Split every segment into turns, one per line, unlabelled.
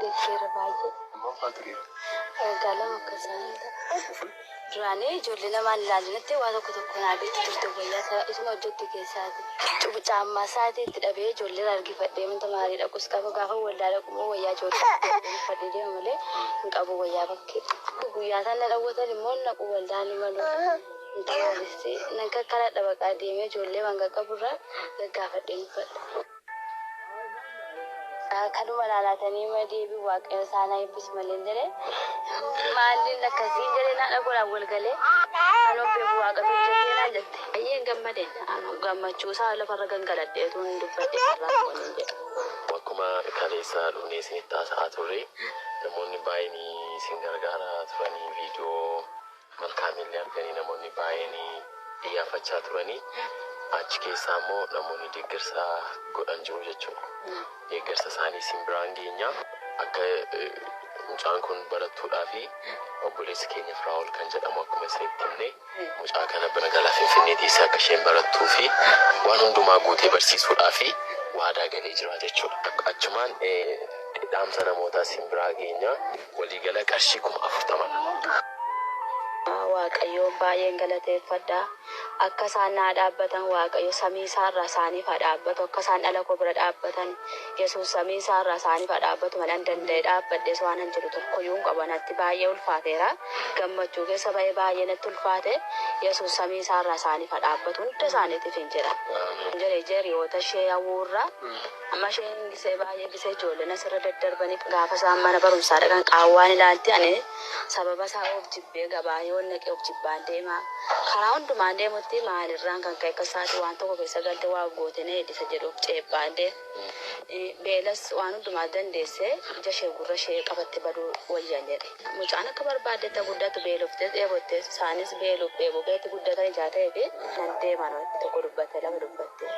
Dheekeera baay'ee.
Hammam fa'aa tureera?
Waggaa 2 akka isaanii ta'a. Duraanii ijoollee namaan ilaalinitti waa tokko tokko naa bitti turte wayyaa isuma hojjetti keessaati. Cubu caammaa isaatii itti dhabee ijoollee irraa argifadhee manta maarii dhaqus qaba gaafa waldaa dhaqu immoo wayyaa ijoollee uffadhee deema malee hin qabu wayyaa bakkee. Guyyaa isaan na dhawwatan immoo hin dhaqu waldaan hin malu. Manta maalisti nan kakkaladha baqaa deemee ijoollee waan qaqqaburraa gaggaafadheen uffadha. Kanuma laalaatanii ma deebi'u waaqayyo isaan haa eebbisu malee hin jedhe. Maaliin akkasii hin jedhe naan godhaan wal galee anoo beeku waaqatu hojjetee naan jette. Baay'een gammade gammachuu isaa lafarra gangaladheetu hin dubbadhe irraa waliin jedhe.
Akkuma kaleessa dhufnee isinitti haasa'aa turre namoonni baay'een isin gargaaraa turanii viidiyoo Malkaamillee arganii namoonni baay'een iyyaafachaa turanii achi keessaa immoo namoonni deeggarsa godhan jiru jechuudha. Deeggarsa isaanii isin biraan geenya. Akka mucaan kun barattuudhaa fi obboleessi keenya Firaa'ol kan jedhamu akkuma isinitti himne mucaa kana bira galaa Finfinnee teessee akka isheen barattuu fi waan hundumaa guutee barsiisuudhaa fi waadaa galee jira jechuudha. Achumaan dhaamsa namootaa isin biraa geenya. Waliigala qarshii 40,000 dha.
Waaqayyoon baay'een galateeffadha. Akka isaan naa dhaabbatan Waaqayyo samii isaarraa isaaniif haa dhaabbatu. Akka isaan dhala koo bira dhaabbatan Yesuus samii isaarraa isaaniif haa dhaabbatu malee an danda'ee dhaabbadhees waan an jedhu tokkoyyuu hin qabu. Anatti baay'ee ulfaateera. Gammachuu keessa ba'ee baay'ee natti ulfaate. Yesuus samii isaarraa isaaniif haa dhaabbatu hunda isaaniitiif hin jedha. Jedhe ija hiriyoota ishee hawwuurra Amma isheen gisee baay'ee gisee ijoolleen asirra daddarbanii gaafa isaan mana barumsaa dhaqan qaawwaan ilaalti ani sababa isaa of jibbee gabaa yoon dhaqe of jibbaan deema karaa hundumaan deemutti maalirraan kan ka'e akka isaati waan tokko keessa galte waa of goote na eeddisa jedhu of ceephaan deema. Beelas waan hundumaa dandeesse ija ishee gurra ishee qabatte baduu wayyan jedhe. Mucaan akka barbaaddetti haa guddatu beeloftes dheebottes isaanis beeluuf dheebuu keessatti guddatan ijaa ta'eef nan deema tokko dubbatte lama dubbatte.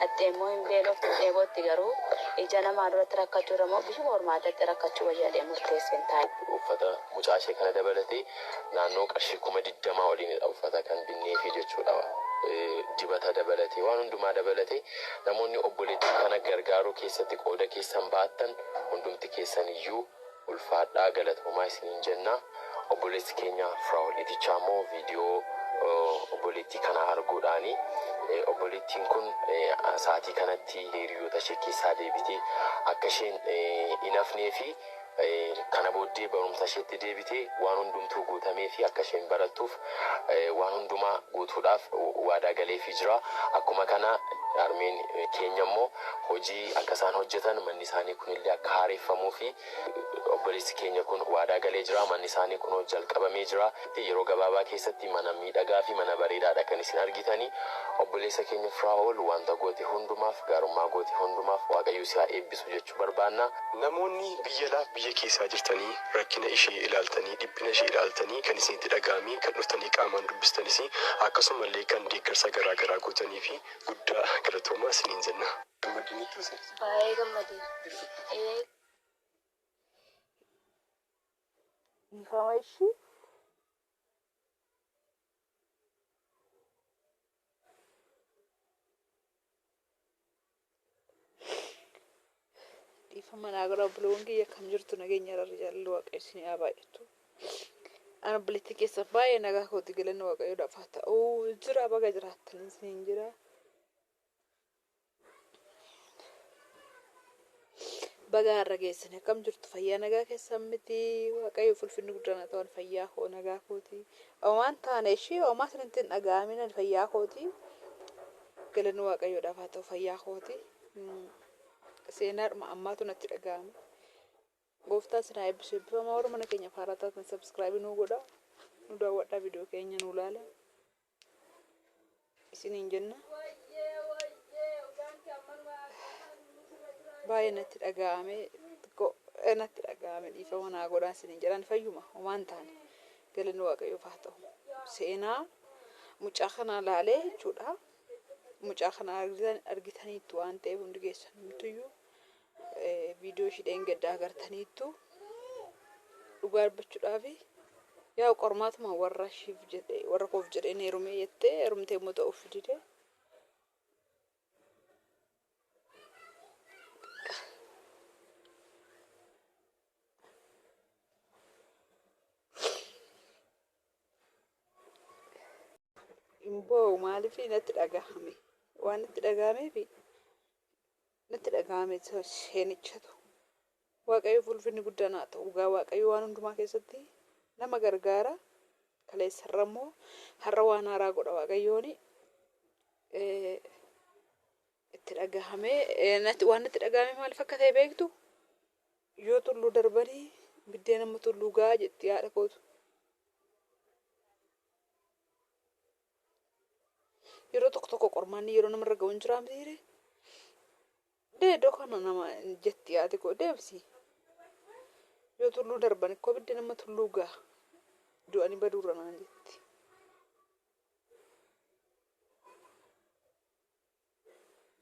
Dhaxxee immoo hin beeloftu hin dheebotti garuu ija namaa duratti rakkachuu irra immoo biyuma ormaatti rakkachuu wayya jedhee murteesseen taa'e.
Uffata mucaa ishee kana dabalatee naannoo qarshii 20,000 oliinidha uffata kan binneefii jechuudha. Dibata dabalatee waan hundumaa dabalatee namoonni obboleettii kana gargaaruu keessatti qooda keessan baattan hundumti keessan iyyuu ulfaadhaa galatoomaa isiniin jenna. Obboleessi keenya Firaa'ol Itichaa immoo viidiyoo obboleettii kanaa arguudhaani obboleettiin kun sa'aatii kanatti hiriyoota ishee keessaa deebitee akka isheen hin hafnee fi kana booddee barumsa isheetti deebitee waan hundumtuu guutamee fi akka isheen barattuuf waan hundumaa guutuudhaaf waadaa galeefii jira. Akkuma kana harmeen keenya immoo hojii akka isaan hojjetan manni isaanii kunillee akka haareeffamuu fi obboleessi keenya kun waadaa galee jira. Manni isaanii kunoo jalqabamee jira. Yeroo gabaabaa keessatti mana miidhagaa fi mana bareedaadha kan isin argitanii. Obboleessa keenya Firaa'ol wanta goote hundumaaf, gaarummaa goote hundumaaf Waaqayyo si haa eebbisu jechuu barbaanna.
Namoonni biyya alaaf biyya keessaa jirtanii rakkina ishee ilaaltanii, dhiphina ishee ilaaltanii kan isinitti dhaga'ame, kan dhuftanii qaamaan dubbistanis akkasumallee kan deeggarsa garaa garaa gootaniifi guddaa galatoomaa isiniin jenna. Gammaddaniittuu isin?
Baay'ee gammadeera. Ee.
Dhiifama ishii. Dhiifama naa godhaa obboleewwan kiyya akkam jirtu nageenya irra jaalala waaqayyo isin haa baay'atu. Ani obboleettii keessan baay'ee nagaa kooti galanni waaqayyoodhaaf haa ta'u jira baga jiraattan isiniin jira. Baga har'a geessani akkam jirtu fayyaa nagaa keessan miti waaqayyo fulfinni guddaan haa ta'u ani fayyaa koo nagaa kooti. Homaan taane ishii homaa isinitti hin dhaga'amin ani fayyaa kooti. Galanni waaqayyoodhaaf haa ta'u fayyaa kooti. Seenaadhuma ammaatu natti dhaga'ame. Gooftaan sin haa eebbisu eebbifamaa warra mana keenya faaraa taatan subscribe nuu godha. Nu daawwadhaa viidiyoo keenya nuu laala. Isiniin jenna. Baay'ee natti dhaga'ame xiqqoo natti dhaga'ame dhiifama naa godhaa isiniin jedhaan fayyuma homaa hin taane galanni waaqayyoof haa ta'u. Seenaa mucaa kanaa laalee jechuudha. Mucaa kana argitaniittu waan ta'eef hundi keessan hundumtuyyuu viidiyoo ishii dheengaddaa agartaniittu dhugaa dubbachuudhaafi yaa qormaatuma warra ishiif jedhee warra koof jedheen heerumee jettee heerumtee immoo ta'uuf dide. Hin boo'u maaliif natti dhagahame waan natti dhagahameef natti dhagahame seenichatu. Waaqayyo ulfinni guddaan haa ta'u. Dhugaa Waaqayyo waan hundumaa keessatti nama gargaara. Kaleessarra immoo har'a waan haaraa godha Waaqayyooni. Itti dhagahame waan natti dhagahame maaliif akka ta'e beektu? Yoo tulluu darbanii biddeen amma tulluu gahaa jetti haadha kootu. Yeroo tokko tokko qormaanni yeroo namarra ga'u hin jiraa mitiiree? Dee iddoo kana nama jetti haati koo deemsi. Yoo tulluu darban ikkoo biddeen amma tulluu gaha du'anii baduurra naan jetti.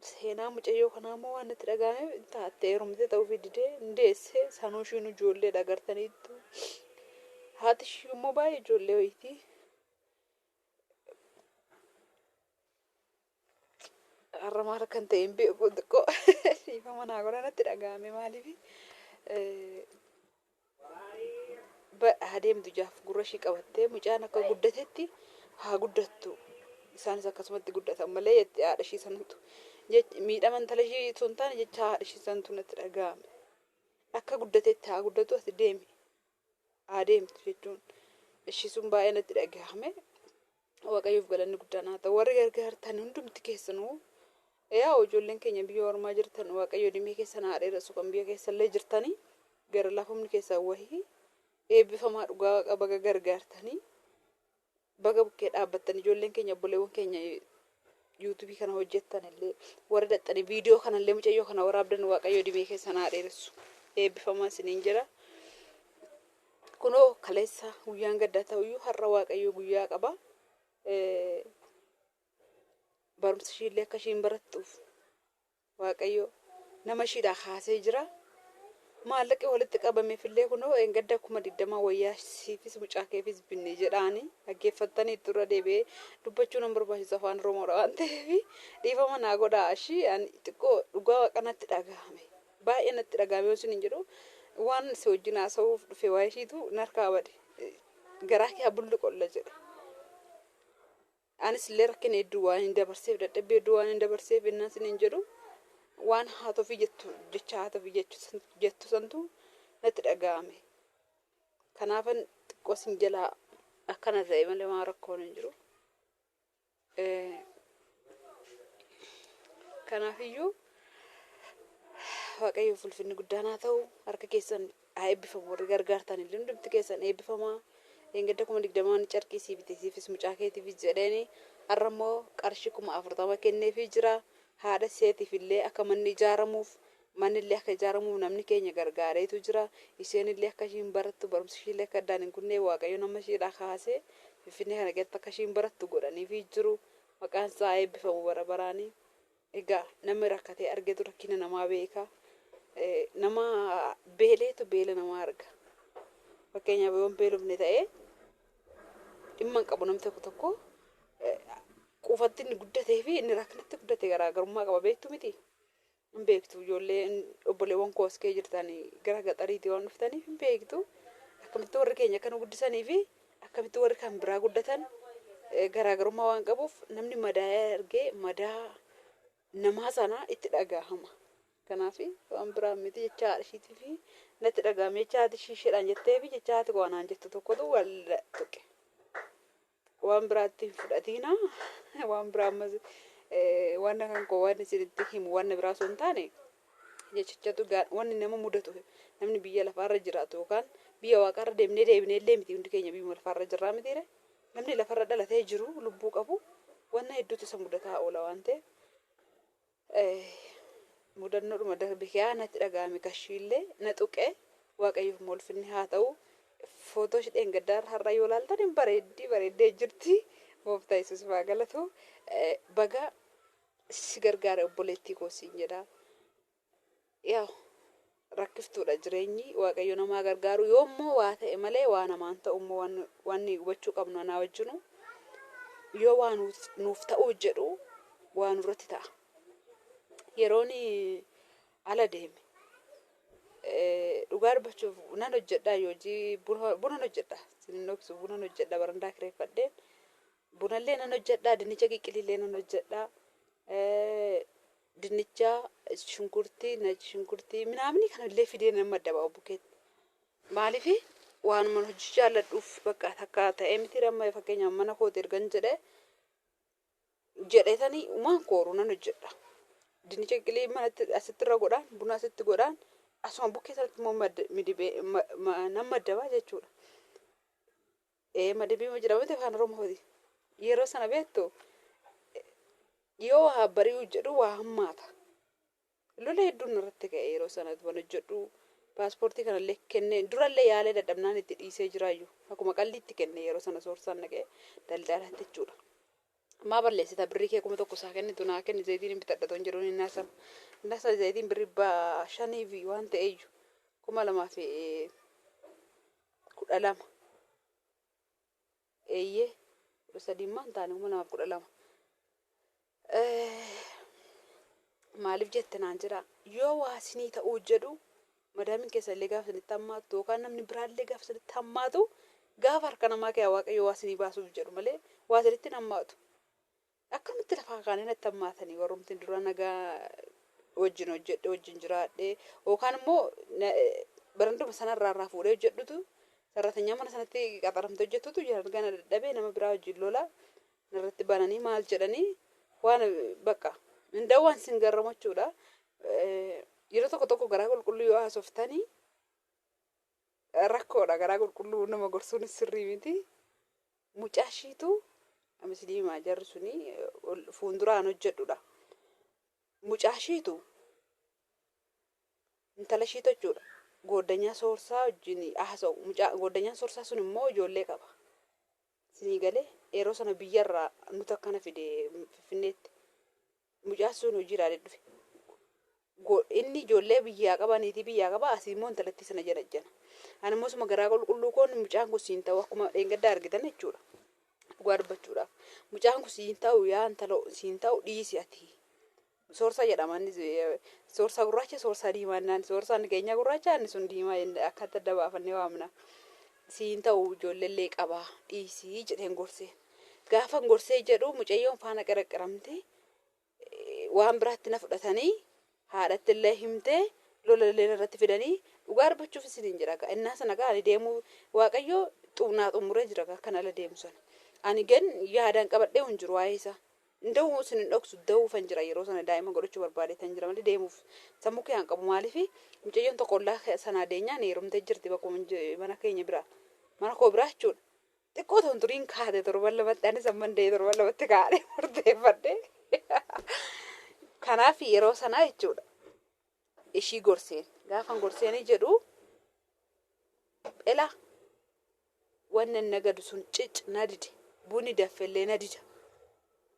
Seenaa mucayyoo kanaa immoo waan natti dhagahame taattee heerumte ta'uufii didee hin deesse sanuu ishiin ijoolleedha agartaniittu. Haati ishii immoo baay'ee ijoollee wayiiti. Har'a maal akkan ta'e hin beeku xiqqoo dhiifama naa godha natti dhagahame maaliif adeemtu jaaf gurra ishii qabattee mucaan akka guddatetti haa guddattu isaanis akkasumatti guddatan malee jetti haadha ishii sanatu miidhama intala ishii osoo hin taane jecha haadha ishii sanatu natti dhagahame akka guddatetti haa guddatu ati deemi haa deemtu jechuun ishii sun baay'ee natti dhagahame. Waaqayyoof galanni guddaan haa ta'u. Warri gargaartan hundumti keessanuu yaa ijoolleen keenya biyya ormaa jirtan Waaqayyo dhimee keessan haa dheeressu kan biyya keessallee jirtanii gara laafumni keessan wahii eebbifamaa dhugaa Waaqa baga gargaartanii baga bukkee dhaabbattan ijoolleen keenya obboleewwan keenya yuutuubii kana hojjettan illee warri dhaxxanii viidiyoo kanallee mucayyoo kana waraabdan Waaqayyo dhimee keessan haa dheeressu eebbifamaa isiniin jira. Kunoo kaleessa guyyaan gaddaa ta'uyyuu har'a Waaqayyo guyyaa qaba. Barumsa ishiillee akka ishiin barattuuf Waaqayyo nama ishiidhaa kaasee jira. Maallaqi walitti qabameefillee kunoo gadda 20,000 wayyaa siifis mucaa keefis binne jedhaani dhaggeeffattanii itti irra deebi'ee dubbachuu nan barbaachisa afaan Oromoodha waan ta'eef dhiifama naa godhaa ishii ani xiqqoo dhugaa Waaqa natti dhagahame baay'ee natti dhagahame yoo isin hin jedhu waan si wajjin haasa'uuf dhufe waa'ee ishiitu narkaa bade garaa kee bulluqolla jedhe. Anis illee rakkina hedduu waan hin dabarseef dadhabbii hedduu waan hin dabarseef innaan isin hin jedhu waan haata ofii jettu jecha haata ofii jettu santu natti dhaga'ame. Kanaafan xiqqoo sin jalaa akkana ta'e malee waan rakkoon hin jiru. Kanaafiyyuu Waaqayyoof ulfinni guddaan haa ta'u harka keessan haa eebbifamu warri gargaartan illee hundumti keessan eebbifamaa. Dheengadda 20,000 carqii sii bite siifis mucaa keetiifis jedheeni har'a immoo qarshii 40,000 kenneefii jira. Haadha seetiif illee akka manni ijaaramuuf manni illee akka ijaaramuuf namni keenya gargaareetu jira. Isheen illee akka ishiin barattu barumsa ishii illee akka addaan hin kunne Waaqayyo nama ishiidhaa kaasee Finfinnee kana keessatti akka ishiin barattu godhaniifii jiru. Maqaan isaa eebbifamu bara baraanii. Egaa namni rakkatee argetu rakkina namaa beeka. Nama beeleetu beela namaa arga. Fakkeenyaaf yoo hin beelofne ta'ee dhimma hin qabu namni tokko tokko quufatti inni guddatee fi inni rakkinatti guddate garaagarummaa qaba beektu miti. Hin beektu ijoollee obboleewwan koo as kee jirtan gara gaxariitii waan dhuftaniif hin beektu. Akkamitti warri keenya akka nu guddisanii fi akkamitti warri kan biraa guddatan garaagarummaa waan qabuuf namni madaa'ee argee madaa namaa sana itti dhagahama. Kanaaf waan biraa miti jecha haadha ishiitii fi natti dhagahame jecha haati ishii isheedhaan jettee fi jecha haati koo anaan jettu tokkotu wal tuqe. Waan biraatti hin fudhatiina waan biraa ammas waan kan koo waan isinitti himu waan biraa osoo hin taane jechichatu wanni nama mudatu namni biyya lafaarra jiraatu yookaan biyya waaqaarra deemnee deebinee illee miti hundi keenya biyyuma lafaarra jirraa mitiire namni lafarra dhalatee jiru lubbuu qabu wanna hedduutu isa mudataa oola waan ta'eef mudannoodhuma darbe kiyaa natti dhaga'ame kashiillee na tuqe Waaqayyoof ulfinni haa ta'u. Footoo ishee dheengaddaa har'a yoo ilaaltan hin bareeddi bareeddee jirti. Gooftaa Yesuus haa galatu. Baga si gargaare obboleettii koo siin jedha. Yaa rakkiftuudha jireenyi Waaqayyo namaa gargaaru yoommoo waa ta'e malee waa namaan ta'u immoo waan hubachuu qabnu anaa wajjinu yoo waa nuuf ta'uu jedhu waa nurratti ta'a. Yeroon ala deeme dhugaa dubbachuuf nan hojjedha hojii bunan hojjedha sinin dhoksu bunan hojjedha barandaa kireeffadheen Bunallee nan hojjedhaa, dinnicha qiqqilillee nan hojjedhaa. Dinnicha, shunkurtii, shunkurtii minaamni kanallee fidee nan maddaba bukeetti. Maaliif waanuma hojii jaalladhuuf bakka takka ta'ee miti amma fakkeenyaaf mana kooti ergan jedhee jedheetanii uumaan kooruu nan hojjedha. Dinnicha qiqqilii manatti asitti irra godhaan, buna asitti godhaan, asuma bukkee sanatti immoo midibee nan maddabaa jechuudha. Madabii ma jedhama miti afaan Oromooti. Yeroo sana beektu yoo waa bari'uu jedhu waa hammaata. Lola hedduun irratti ka'e yeroo sana waan hojjedhu paaspoortii kanallee kennee durallee yaalee dadhabnaan itti dhiisee jiraayyuu akkuma qalliitti kenne yeroo sana soorsaan naqee daldalaatti jechuudha. Maa balleessita birrii kee 1000 isaa kennitu naa kenni zayitiin hin bitadha toon jedhuun inni haasama. Inni haasama zayitiin birrii 500 fi waan ta'eeyyu 2012. Eeyyee 13 maan taane 2012. Maaliif jette naan jedha yoo waa isinii ta'uu jedhu madaamiin keessa illee gaafa isinitti hammaatu yookaan namni biraallee gaafa isinitti hammaatu gaafa harka namaa kee Waaqayyo waa isinii baasuuf jedhu malee waa isinitti hin hammaatu. Akkamitti lafaa kaanii natti hammaatanii warrumti dura nagaa wajjin hojjedhe wajjin jiraadhe yookaan immoo baranduma sanarraa irraa fuudhee hojjedhutu sarratanyaa mana sanatti qaxaramte hojjettutu jira gana dadhabee nama biraa wajjin lola narratti bananii maal jedhanii waan bakka Inda'u waan sin garramu jechuudha. Yeroo tokko tokko garaa qulqulluu yoo haasoftanii rakkoodha. Garaa qulqulluu nama gorsuun sirrii miti. Mucaa ishiitu misliimaa jarri suni fuulduraan hojjedhudha. Mucaa ishiitu intala ishiitu jechuudha. Gooddanyaa soorsaa wajjin haasa'u. Mucaa gooddanyaan soorsaa sun immoo ijoollee qaba. Sinii galee yeroo sana biyyarraa nuti akkana fide Finfinneetti. Mucaan sun hojii ilaalee dhufe. Inni ijoollee biyyaa qaba, niitii biyyaa qaba, asii immoo intalattii sana janajjana. Ani immoo suma garaa qulqulluu koon mucaan kun siin ta'u akkuma dheengaddaa argitan jechuudha. Dhugaa dubbachuudhaaf. Mucaan kun siin ta'u yaa intala siin ta'u dhiisi ati. Soorsaa jedhama inni soorsaa gurraacha soorsaa diimaa jennaan soorsaan keenya gurraacha inni sun diimaa jennee akkatti adda baafannee waamna. Siin ta'u ijoolleellee qaba dhiisii jedheen gorsee. Gaafan gorsee jedhu mucayyoon faana qiraqiramte waan biraatti na fudhatanii haadhatti illee himtee lola illee irratti fidanii dhugaa dubbachuuf isiniin jedha gaa innaa sana gaa ani deemuu waaqayyo naa xumuree jira gaa kan ala deemu sana. Ani gan yaadaan qabadhee hin jiru waa'ee isaa. Da'uu isin hin dhoksu da'uufan jira yeroo sana daa'ima godhachuu barbaadeetan jira malee deemuuf sammuu kee hin qabu maaliif mucayyoon tokko ollaa sanaa deenyaan heerumtee jirti bakkuma mana keenya biraa mana koo biraa jechuudha. Xiqqoo otoo hin turiin kaate torban lamatti anis amman da'ee torban lamatti kaadhe murteeffadhe. Kanaaf yeroo sanaa jechuudha ishii gorseen gaafan gorseenii jedhu elaa wanni nagadu sun cic na dide buni daffellee na dida.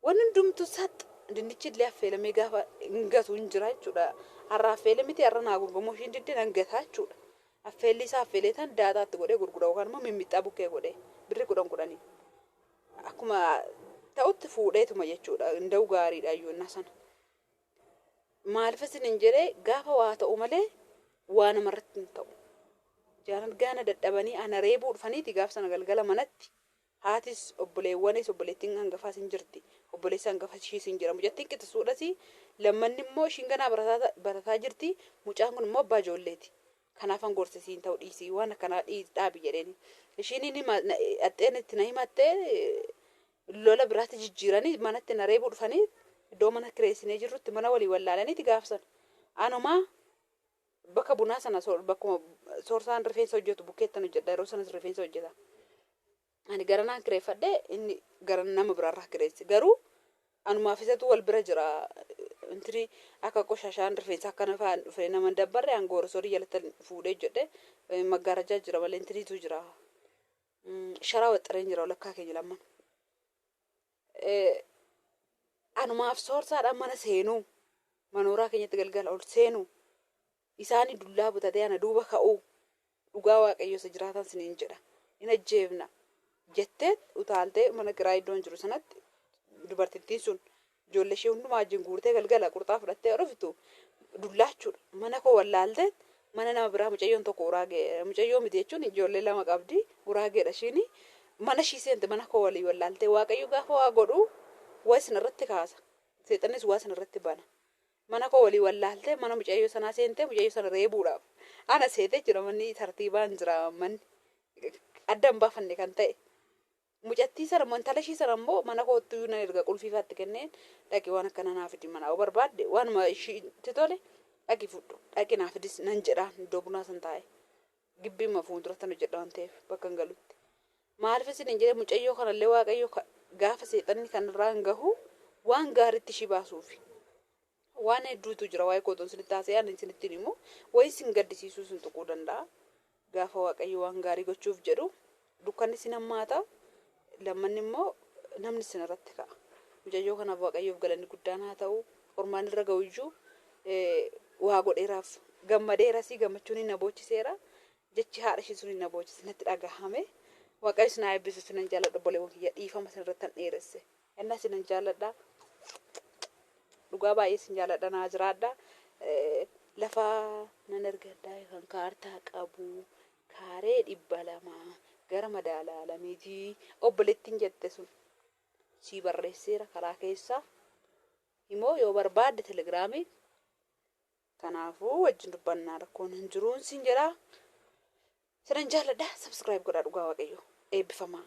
Wanni hundumtuu sax dinnichi illee affeelamee gaafa hin gatu hin jira jechuudha. Har'a affeele miti har'a naa gurguramu ishiin didde nan gataa jechuudha. Affeelli isaa affeelee tan daataatti godhee gurgura yookaan immoo mimmixxaa bukkee godhee birri 10 10. Akkuma ta'utti fuudheetuma jechuudha. Inda'u gaariidha iyyuu innaa sana. Maaliif isin jedhee gaafa waa ta'u malee waa namarratti hin ta'u. Jaalan gaana dadhabanii ana reebuu dhufaniiti gaaf sana galgala manatti. Haatis obboleewwanis obboleettiin hangafaas hin jirti. Obboleessi hangafa ishiis hin jira. Mucattiin qixxisuudhas lammanni immoo ishiin ganaa barataa jirti. Mucaan kun immoo abbaa ijoolleeti. Kanaafan gorse siin ta'u dhiisii waan akkanaa dhaabi jedheeni. Ishiin inni dhaxxeen itti na himattee lola biraatti jijjiiranii manatti na reebuu dhufanii iddoo mana kireessinee jirrutti mana walii wallaalaniiti gaafsan. Anumaa bakka bunaa sana bakkuma soorsaan rifeensa hojjetu bukkeettan hojjedha yeroo sanas rifeensa hojjeta. Ani gara naan kireeffadhe inni gara nama biraarraa kireesse garuu anumaaf isatu wal bira jira. Intini akka qoshashaan rifeensa akkana fa'aan dhufee nama hin dabbarre an goorosorii jalatti fuudhee jedhe maggaarajaa jira malee intiniitu jira. Sharaa waxxareen jira walakkaa keenya lamman. Anumaaf soorsaadhaan mana seenuu manooraa keenyatti galgala ol seenuu isaanii dullaa butatee ana duuba ka'uu dhugaa waaqayyo isa jiraataan siniin jedha hin ajjeefna jettee utaaltee mana kiraa iddoon jiru sanatti dubartittiin sun ijoollee ishee hundumaa wajjin guurtee galgala qurxaa fudhattee dhuftu dullaachuudha. Mana koo wallaaltee mana nama biraa mucayyoon tokko uraagee mucayyoo miti jechuun ijoollee lama qabdi uraageedha ishiin Mana ishii seente, mana koo walii wallaaltee. Waaqayyo gaafa waa godhu waa isin irratti kaasa. Seexannis waa isin irratti bana. Mana koo walii wallaaltee mana mucayyoo sanaa seentee mucayyoo sana reebuudhaaf. Ana seetee jira, manni tartiibaan jira, manni adda hin baafanne kan ta'e. Mucattii sana, intala ishii sana immoo mana kootti nan erga qulfiifaatti kenneen, "Dhaqi, waan akkana naa fidi, manaa yoo barbaadde waanuma ishiitti tole dhaqi fudhu, dhaqi naa fidis," nan jedhaan. Iddoo bunaa san taa'e. Gibbiima fuulduratti nu jedha waan ta'eef bakka hin galutti. Maaliif isin hin jedhe, mucayyoo kanallee Waaqayyo gaafa seexanni kanarraa hin gahu waan gaariitti ishii baasuufi. Waan hedduutu jira, waa'ee kootoon isinitti haasa'ee ani isinitti himu wayii isin gaddisiisuu isin tuquu danda'a. Gaafa Waaqayyo waan gaarii gochuuf jedhu dukkanni isin hammaata, lammanni immoo namni isin irratti ka'a. Mucayyoo kanaaf Waaqayyoof galanni guddaan haa ta'u. Qormaan irra ga'u iyyuu waa godheeraaf, gammadeeras, gammachuun hin na boochiseera. Jechi haadha ishii sun hin na boochise, natti dhagahame. Waaqayyo isin haa eebbisu, isinan jaalladha, obboleewwan kiyya, dhiifama isin irratti han dheeresse. Innaa isinan jaalladha. Dhugaa baay'ee isin jaalladha, naa jiraadha. Lafa nan argadha kan kaartaa qabu kaaree 200 gara madaalaa lamiitii obboleettiin jette sun sii barreesseera karaa keessaa. Immoo yoo barbaadde Telegramii kanaafuu wajjin dubbannaa, rakkoon hin jiruun siin jedhaa. Sinan jaalladha, subscribe godhaa, dhugaa Waaqayyo eebbifamaa.